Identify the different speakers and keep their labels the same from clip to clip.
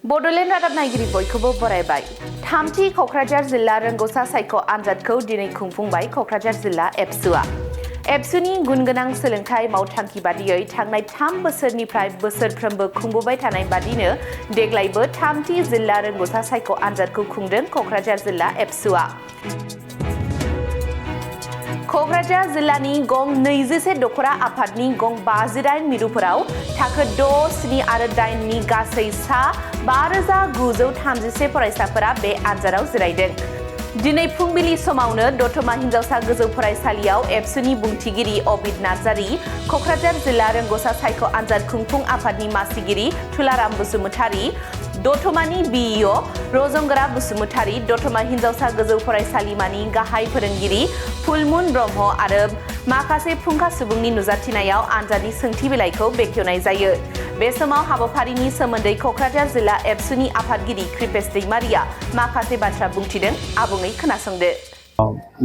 Speaker 1: बड'लेण्ड रादाब नायगिरि बयखौबो बरायबाय। थामथि क'क्राझार जिल्ला रोंग'सा सायख' आनजादखौ दिनै खुंफुंबाय क'क्राझार जिल्ला एबसुआ। एबसुनि गुनगोनां सोलोंथाइ मावथांखि बादियै थांनाय 3 बोसोरनिफ्राय बोसोरफ्रोमबो खुंबोबाय थानाय बादिनो देग्लायबो थामथि जिल्ला रोंग'सा सायख' आनजादखौ खुंदों क'क्राझार जिल्ला एबसुआ। क'क्राझार जिल्लानि गं 21 दखरा आफादनि गं 58 मिरुफोराव थाखो 6, 7 आरो 8 नि गासै सा 5,936 फरायसाफोरा बे आनजादाव जिरायदों। दिनै फुंबिलि समावनो दतमा हिनजावसा गोजौ फरायसालियाव एबसुनि बुंथिगिरि अबिद नार्जारि, क'क्राझार जिल्ला रोंग'सा सायख' आनजाद खुंफुं आफादनि मासिगिरि थुलाराम बसुमतारी, दतमानि बिइअ रजंगोरा बसुमतारी, दतमा हिनजावसा गोजौ फरायसालिमानि गाहाय फोरोंगिरि फुलमुन ब्रह्म आरो माखासे फुंखा सुबुंनि नुजाथिनायाव आनजादनि सोंथि बिलाइखौ बेखेवनाय जायो। बे समाव हाबाफारिनि सोमोन्दै क'क्राझार जिल्ला एबसुनि आफादगिरि कृपेश दैमारिया माखासे बाथ्रा बुंथिदों। आबुङै खोनासंदो।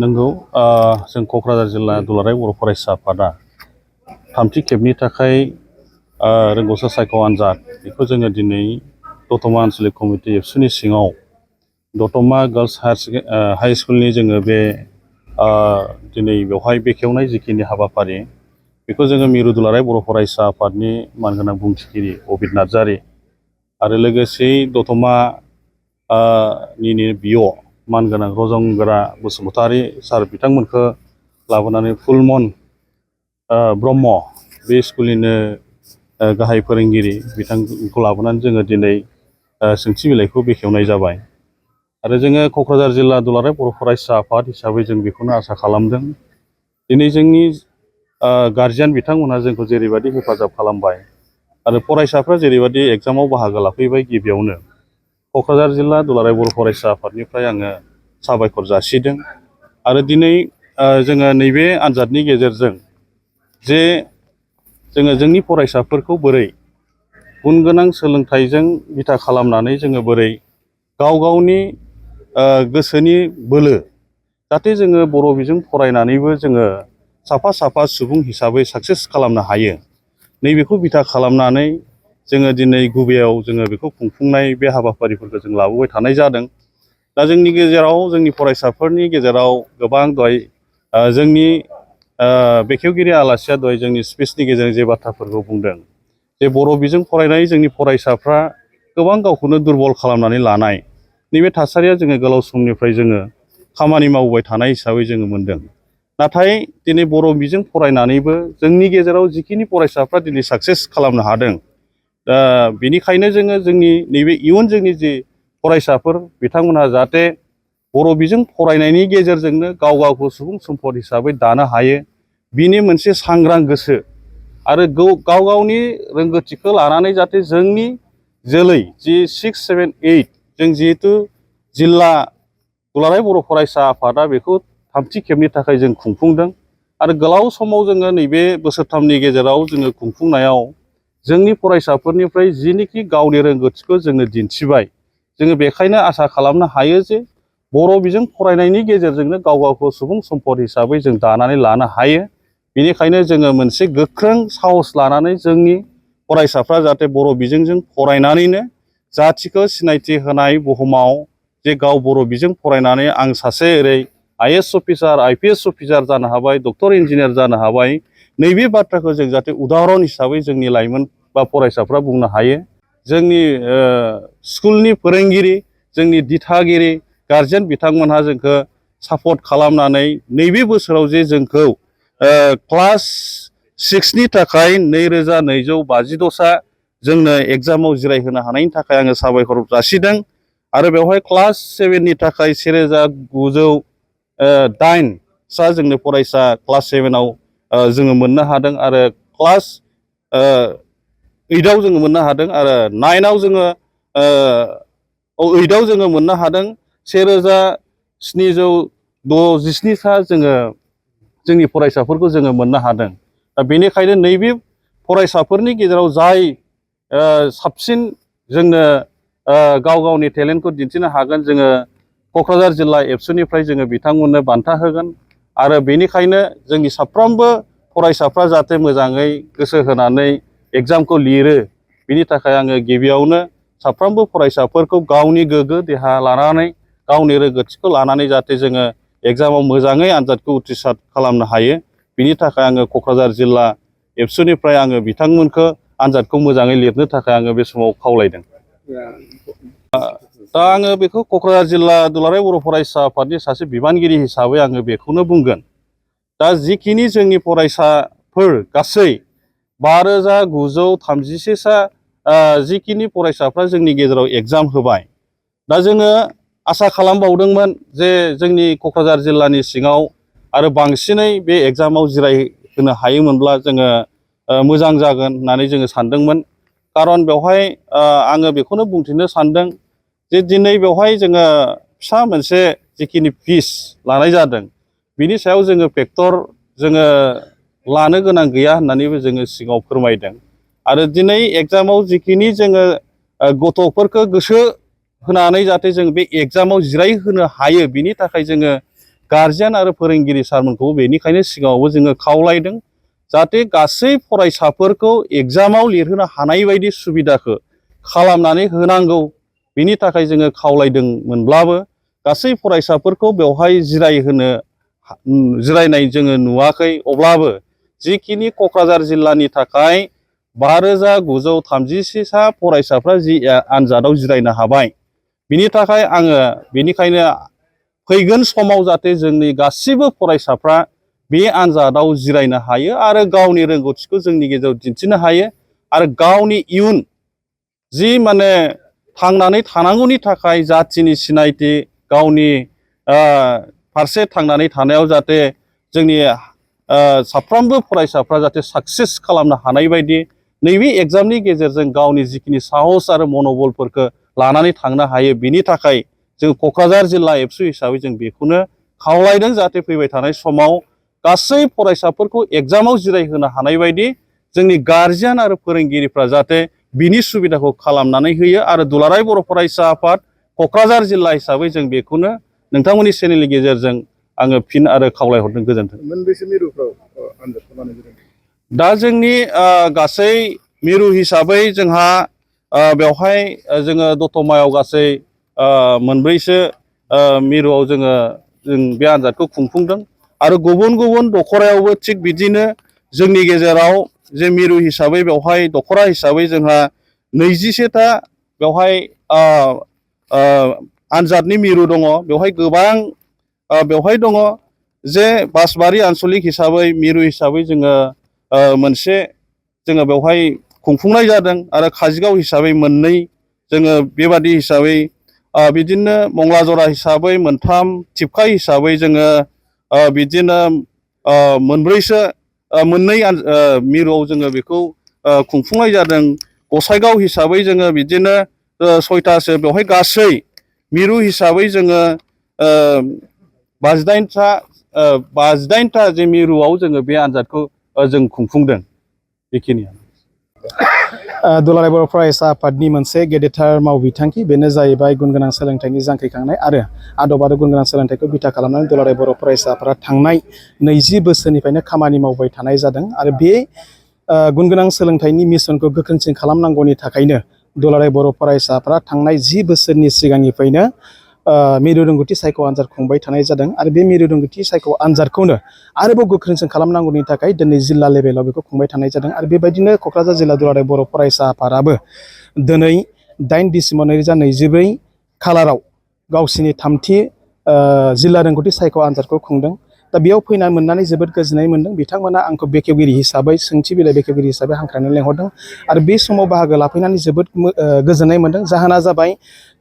Speaker 2: नंगौ, जों क'क्राझार जिल्ला दुलाराय बर' फरायसा आफादा थामथि खेबनि थाखाय रोंग'सा सायख' आनजाद बेखौ जोङो दिनै दतमा आन्चलिक कमिटि एबसुनि सिङाव दतमा गार्लस हाई स्कुलनि जोङो बे दिनै बेवहाय बेखेवनाय जिखिनि हाबाफारि बेखौ जोङो मिरु दुलाराय बर' फरायसा आफादनि मानगोनां बुंथिगिरि अबिद नार्जारि आरो लोगोसेयै दतमा नि बिअ मानगोनां रजंगोरा बसुमतारी सार बिथांमोनखौ लाबोनानै फुलमन ब्रह्म बे स्कुलनिनो गाहाय फोरोंगिरि बिथांखौ लाबोनानै जोङो दिनै सोंथि बिलाइखौ बेखेवनाय जाबाय। आरो जोङो क'क्राझार जिल्ला दुलाराय बर' फरायसा आफाद हिसाबै जों बेखौनो आसा खालामदों। दिनै जोंनि गार्जियान बिथांमोनहा जोंखौ जेरैबायदि हेफाजाब खालामबाय आरो फरायसाफ्रा जेरैबायदि एग्जामाव बाहागो लाफैबाय, गिबियावनो क'क्राझार जिल्ला दुलाराय बर' फरायसा आफादनिफ्राय आङो साबायखर जासिदों। आरो दिनै जोङो नैबे आनजादनि गेजेरजों जे जोङो जोंनि फरायसाफोरखौ बोरै गुन गोनां सोलोंथाइजों बिथा खालामनानै जोङो बोरै गाव गावनि गोसोनि बोलो जाहाथे जोङो बर' बिजों फरायनानैबो जोङो साफा साफा सुबुं हिसाबै साक्सेस खालामनो हायो, नैबेखौ बिथा खालामनानै जोङो दिनै गुबैयाव जोङो बेखौ खुंफुंनाय बे हाबाफारिफोरखौ जों लाबोबाय थानाय जादों। दा जोंनि गेजेराव जोंनि फरायसाफोरनि गेजेराव गोबां दहाय जोंनि बेखेवगिरि आलासिया दहाय जोंनि स्पिचनि गेजेरजों जे बाथ्राफोरखौ बुंदों जे बर' बिजों फरायनाय जोंनि फरायसाफ्रा गोबां गावखौनो दुरबल खालामनानै लानाय, नैबे थासारिया जोङो गोलाव समनिफ्राय जोङो खामानि मावबाय थानाय हिसाबै जोङो मोनदों। नाथाय दिनै बर' बिजों फरायनानैबो जोंनि गेजेराव जिखिनि फरायसाफ्रा दिनै साक्सेस खालामनो हादों, दा बेनिखायनो जोङो जोंनि नैबे इयुन जोंनि जि फरायसाफोर बिथांमोनहा जाहाथे बर' बिजों फरायनायनि गेजेरजोंनो गाव गावखौ सुबुं सम्पद हिसाबै दानो हायो, बिनि मोनसे सांग्रां गोसो आरो गाव गावनि रोंगौथिखौ लानानै जाहाथे जोंनि जोलै जि 6, 7, 8 जों जिहेतु जिल्ला दुलाराय बर' फरायसा आफादा बेखौ थामथि खेबनि थाखाय जों खुंफुंदों। आरो गोलाव समाव जोङो नैबे बोसोरथामनि गेजेराव जोङो खुंफुंनायाव जोंनि फरायसाफोरनिफ्राय जिनिखि गावनि रोंगौथिखौ जोङो दिन्थिबाय, जोङो बेखायनो आसा खालामनो हायो जे बर' बिजों फरायनायनि गेजेरजोंनो गाव गावखौ सुबुं सम्पद हिसाबै जों दानानै लानो हायो। बेनिखायनो जोङो मोनसे गोख्रों साहस लानानै जोंनि फरायसाफ्रा जाहाथे बर' बिजोंजों फरायनानैनो जाथिखौ सिनायथि होनाय, बुहुमाव जे गाव बर' बिजों फरायनानै आं सासे ओरै IAS अफिसार, IPS अफिसार जानो हाबाय, डक्टर इन्जिनियार जानो हाबाय, नैबे बाथ्राखौ जों जाहाथे उदाहरन हिसाबै जोंनि लाइमोन बा फरायसाफ्रा बुंनो हायो। जोंनि स्कुलनि फोरोंगिरि, जोंनि दिथागिरि, गार्जेन बिथांमोनहा जोंखौ सापर्ट खालामनानै नैबे बोसोराव जे जोंखौ क्लास 6नि थाखाय 2,252सा जोंनो एग्जामाव जिरायहोनो हानायनि थाखाय आङो साबायखर जासिदों। आरो बेवहाय क्लास 7नि थाखाय 1,908सा जोंनो फरायसा क्लास 7आव जोङो मोननो हादों। आरो क्लास 8आव जोङो मोननो हादों। आरो 9आव जोङो 8आव जोङो मोननो हादों 1,767सा जोङो जोंनि फरायसाफोरखौ जोङो मोननो हादों। दा बेनिखायनो नैबे फरायसाफोरनि गेजेराव जाय साबसिन जोंनो गाव गावनि टेलेन्टखौ दिन्थिनो हागोन, जोङो क'क्राझार जिल्ला एबसुनिफ्राय जोङो बिथांमोननो बान्था होगोन। आरो बेनिखायनो जोंनि साफ्रोमबो फरायसाफ्रा जाहाथे मोजाङै गोसो होनानै एग्जामखौ लिरो, बिनि थाखाय आङो गिबियावनो साफ्रोमबो फरायसाफोरखौ गावनि गोग्गो देहा लानानै गावनि रोंगौथिखौ लानानै जाहाथे जोङो एग्जामाव मोजाङै आनजादखौ उथ्रिसार खालामनो हायो बिनि थाखाय आङो क'क्राझार जिल्ला एबसुनिफ्राय आङो बिथांमोनखौ आनजादखौ मोजाङै लिरनो थाखाय आङो बे समाव खावलायदों। दा आङो बेखौ क'क्राझार जिल्ला दुलाराय बर' फरायसा आफादनि सासे बिबानगिरि हिसाबै आङो बेखौनो बुंगोन। दा जिखिनि जोंनि फरायसाफोर गासै 5,936सा जिखिनि फरायसाफ्रा जोंनि गेजेराव एग्जाम होबाय, दा जोङो आसा खालामबावदोंमोन जे जोंनि क'क्राझार जिल्लानि सिङाव आरो बांसिनै बे एग्जामाव जिरायहोनो हायोमोनब्ला जोङो मोजां जागोन होननानै जोङो सानदोंमोन। खारन बेवहाय आङो बेखौनो बुंथिनो सानदों जे दिनै बेवहाय जोङो फिसा मोनसे जिखिनि फिस लानाय जादों बिनि सायाव जोङो फेक्टर जोङो लानो गोनां गैया होननानैबो जोङो सिगाङाव फोरमायदों। आरो दिनै एग्जामाव जिखिनि जोङो गथ'फोरखौ गोसो होनानै जाहाथे जों बे एग्जामाव जिरायहोनो हायो बिनि थाखाय जोङो गारजियान आरो फोरोंगिरि सारमोनखौ बेनिखायनो सिगाङावबो जोङो खावलायदों जाहाथे गासै फरायसाफोरखौ एग्जामाव लिरहोनो हानाय बायदि सुबिदाखौ खालामनानै होनांगौ बिनि थाखाय जोङो खावलायदोंमोनब्लाबो गासै फरायसाफोरखौ बेवहाय जिरायनाय जोङो नुवाखै। अब्लाबो जिखिनि क'क्राझार जिल्लानि थाखाय 5,936सा फरायसाफ्रा जि आनजादाव जिरायनो हाबाय बिनि थाखाय आङो बेनिखायनो फैगोन समाव जाहाथे जोंनि गासिबो फरायसाफ्रा बे आनजादाव जिरायनो हायो आरो गावनि रोंगौथिखौ जोंनि गेजेराव दिन्थिनो हायो आरो गावनि इयुन जि माने थांनानै थानांगौनि थाखाय जाथिनि सिनायथि गावनि फारसे थांनानै थानायाव जाहाथे जोंनि साफ्रोमबो फरायसाफ्रा जाहाथे साक्सेस खालामनो हानाय बायदि नैबे एग्जामनि गेजेरजों गावनि जिखिनि साहस आरो मन'बलफोरखौ लानानै थांनो हायो बिनि थाखाय जों क'क्राझार जिल्ला एबसु हिसाबै जों बेखौनो खावलायदों जाहाथे फैबाय थानाय समाव गासै फरायसाफोरखौ एग्जामाव जिरायहोनो हानाय बायदि जोंनि गारजियान आरो फोरोंगिरिफ्रा जाहाथे बिनि सुबिदाखौ खालामनानै होयो। आरो दुलाराय बर' फरायसा आफाद क'क्राझार जिल्ला हिसाबै जों बेखौनो नोंथांमोननि चेनेलनि गेजेरजों आङो फिन आरो खावलायहरदों। गोजोन्थों।
Speaker 3: मोनबेसे मिरुफ्राव आनजादखौ लानाय जादों?
Speaker 2: दा जोंनि गासै मिरु हिसाबै जोंहा बेवहाय जोङो दतमायाव गासै मोनब्रैसो मिरुआव जों बे आनजादखौ खुंफुंदों आरो गुबुन गुबुन दख'रायावबो थिग बिदिनो जोंनि गेजेराव जे मिरु हिसाबै बेवहाय दख'रा हिसाबै जोंहा 26था बेवहाय आनजादनि मिरु दङ। बेवहाय गोबां बेवहाय दङ जे बासबारि आनसलिक हिसाबै मिरु हिसाबै जोङो मोनसे जोङो बेवहाय खुंफुंनाय जादों आरो काजलगांव हिसाबै मोननै जोङो बेबादि हिसाबै बिदिनो मंलाजरा हिसाबै मोनथाम थिपकाइ हिसाबै जोङो बिदिनो मोनब्रैसो मोननै मिरुआव जोङो बेखौ खुंफुंनाय जादों। गसाइगाव हिसाबै जोङो बिदिनो 6थासो बेवहाय गासै मिरु हिसाबै जोङो 58था जे मिरुआव जोङो बे आनजादखौ जों खुंफुंदों। बेखिनियानो।
Speaker 3: दुलाराय बर' फरायसा आफादनि मोनसे गेदेरथार मावबिथांखि बेनो जाहैबाय गुन गोनां सोलोंथाइनि जांख्रिखांनाय आरो आदब आरो गुन गोनां सोलोंथाइखौ बिथा खालामनानै दुलाराय बर' फरायसा आफादा थांनाय 20 बोसोरनिफ्रायनो खामानि मावबाय थानाय जादों। आरो बे गुन गोनां सोलोंथाइनि मिशनखौ गोख्रोंसिन खालामनांगौनि थाखायनो दुलाराय बर' फरायसा आफादा थांनाय 10 बोसोरनि सिगांनिफ्रायनो मिरु रोंगौथि सायख' आनजाद खुंबाय थानाय जादों। आरो बे मिरु रोंगौथि सायख' आनजादखौनो आरोबाव गोख्रोंसिन खालामनांगौनि थाखाय दिनै जिल्ला लेभेलाव बेखौ खुंबाय थानाय जादों। आरो बेबायदिनो क'क्राझार जिल्ला दुलाराय बर' फरायसा आफादाबो दिनै 8 डिसेम्बर 2024 खालाराव गावसिनि 3थि जिल्ला रोंगौथि सायख' आनजादखौ खुंदों। दा बेयाव फैना मोननानै जोबोद गोजोननाय मोनदों। बिथांमोना आंखौ बेखेवगिरि हिसाबै सोंथि बिलाइ बेखेवगिरि हिसाबै हांख्रायनानै लेंहरदों आरो बे समाव बाहागो लाफैनानै जोबोद गोजोननाय मोनदों। जाहोना जाबाय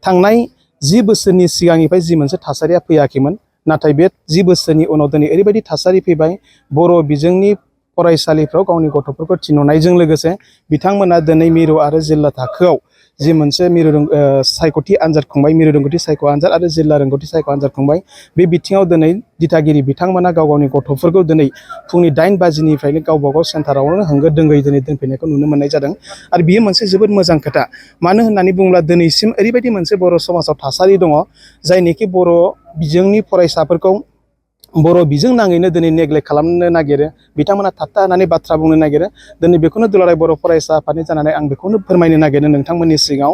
Speaker 3: थांनाय 10 बोसोरनि सिगांनिफ्राय जि मोनसे थासारिया फैयाखैमोन, नाथाय बे 10 बोसोरनि उनाव दिनै ओरैबायदि थासारि फैबाय बर' बिजोंनि फरायसालिफ्राव गावनि गथ'फोरखौ थिनहरनायजों लोगोसे बिथांमोना दिनै मिरु आरो जिल्ला थाखोआव जि मोनसे मिरु सायख'थि आनजाद खुंबाय, मिरु रोंगौथि सायख' आनजाद आरो जिल्ला रोंगौथि सायख' आनजाद खुंबाय। बे बिथिङाव दिनै दिथागिरि बिथांमोना गाव गावनि गथ'फोरखौ दिनै फुंनि 8 बाजिनिफ्रायनो गावबा गाव सेन्टारावनो होंगो दोंगोयै दिनै दोनफैनायखौ नुनो मोननाय जादों। आरो बियो मोनसे जोबोद मोजां खोथा। मानो होननानै बुङोब्ला दिनैसिम ओरैबायदि मोनसे बर' समाजाव थासारि दङ जायनिखि बर' बिजोंनि फरायसाफोरखौ बर' बिजों नाङैनो दिनै नेग्लेक्ट खालामनो नागिरो, बिथांमोना थाबथा होनानै बाथ्रा बुंनो नागिरो। दिनै बेखौनो दुलाराय बर' फरायसा आफादनि जानानै आं बेखौनो फोरमायनो नागिरो नोंथांमोननि सिगाङाव।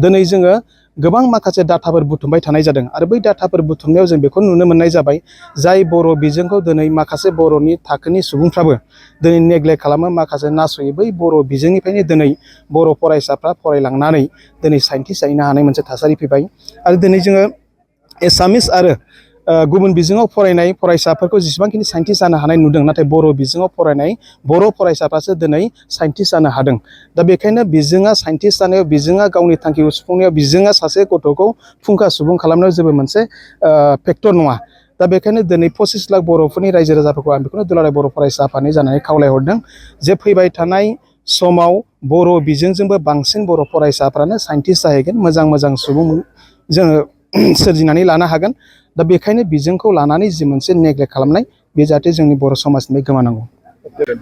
Speaker 3: दिनै जोङो गोबां माखासे डाटाफोर बुथुमबाय थानाय जादों आरो बै डाटाफोर बुथुमनायाव जों बेखौ नुनो मोननाय जाबाय, जाय बर' बिजोंखौ दिनै माखासे बर'नि थाखोनि सुबुंफ्राबो दिनै नेग्लेक्ट खालामो, माखासे नासयो। बै बर' बिजोंनिफ्रायनो दिनै बर' फरायसाफ्रा फरायलांनानै दिनै साइन्टिस्ट जाहैनो हानाय मोनसे थासारि फैबाय। आरो दिनै जोङो एसामिस आरो गुबुन बिजोङाव फरायनाय फरायसाफोरखौ जेसेबांखिनि साइन्टिस्ट जानो हानाय नुदों, नाथाय बर' बिजोङाव फरायनाय बर' फरायसाफ्रासो दिनै साइन्टिस्ट जानो हादों। दा बेखायनो बिजोङा साइन्टिस्ट जानायाव, बिजोङा गावनि थांखिखौ सुफुंनायाव, बिजोङा सासे गथ'खौ फुंखा सुबुं खालामनायाव जेबो मोनसे फेक्टर नङा। दा बेखायनो दिनै 25 लाख बर'फोरनि रायजो राजाफोरखौ आं बेखौनो दुलाराय बर' फरायसा आफादनि जानानै खावलायहरदों जे फैबाय थानाय समाव बर' बिजोंजोंबो बांसिन बर' फरायसाफ्रानो साइन्टिस्ट जाहैगोन, मोजां मोजां सुबुं जोङो सोरजिनानै लानो हागोन। दा बेखायनो बिजोंखौ लानानै जि मोनसे नेग्लेक्ट खालामनाय, बे जाहाथे जोंनि बर' समाजनिफ्राय गोमानांगौ।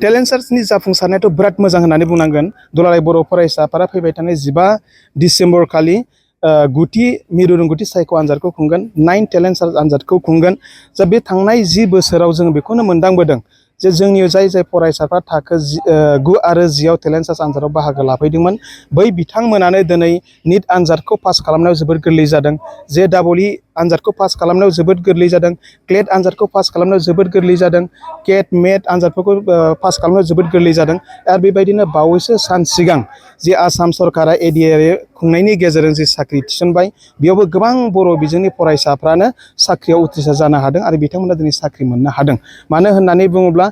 Speaker 3: टेलेन्ट सार्चनि जाफुंसारनायाथ' बिराद मोजां होननानै बुंनांगोन। दुलाराय बर' फरायसा आफादा फैबाय थानाय 15 डिसेम्बर खालि गुथि मिरु रोंगौथि सायख' आनजादखौ खुंगोन, 9 टेलेन्ट सार्च आनजादखौ खुंगोन। जा बे थांनाय 10 बोसोराव जों बेखौनो मोनदांबोदों जे जोंनि जाय जाय फरायसाफ्रा थाखो 9 आरो 10 आव टेलेन्ट सार्च आनजादाव बाहागो लाफैदोंमोन, बै बिथांमोनानो दिनै निट आनजादखौ पास खालामनायाव जोबोद गोरलै जादों, JEE आनजादखौ पास खालामनायाव जोबोद गोरलै जादों, क्लेट आनजादखौ पास खालामनायाव जोबोद गोरलै जादों, केट मेट आनजादफोरखौ पास खालामनायाव जोबोद गोरलै जादों। आरो बेबायदिनो बावैसो सान सिगां जे आसाम सरकारा ADAR खुंनायनि गेजेरजों जे साख्रि थिसनबाय, बेयावबो गोबां बर' बिजोंनि फरायसाफ्रानो साख्रियाव उथ्रिसार जानो हादों आरो बिथांमोना दिनै साख्रि मोननो हादों। मानो होननानै बुङोब्ला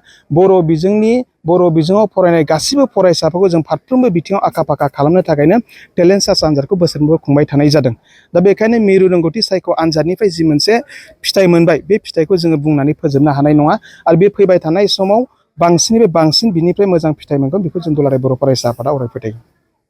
Speaker 3: बर' बिजोङाव फरायनाय गासिबो फरायसाफोरखौ जों फारफ्रोमबो बिथिङाव आखा फाखा खालामनो थाखायनो टेलेन्ट सार्च आनजादखौ बोसोरफ्रोमबो खुंबाय थानाय जादों। दा बेखायनो मिरु रोंगौथि सायख' आनजादनिफ्राय जि मोनसे फिथाइ मोनबाय, बे फिथाइखौ जोङो बुंनानै फोजोबनो हानाय नङा। आरो बे फैबाय थानाय समाव बांसिननिफ्राय बांसिन बिनिफ्राय मोजां फिथाइ मोनगोन, बेखौ जों दुलाराय बर' फरायसा आफादा अराय फोथायो।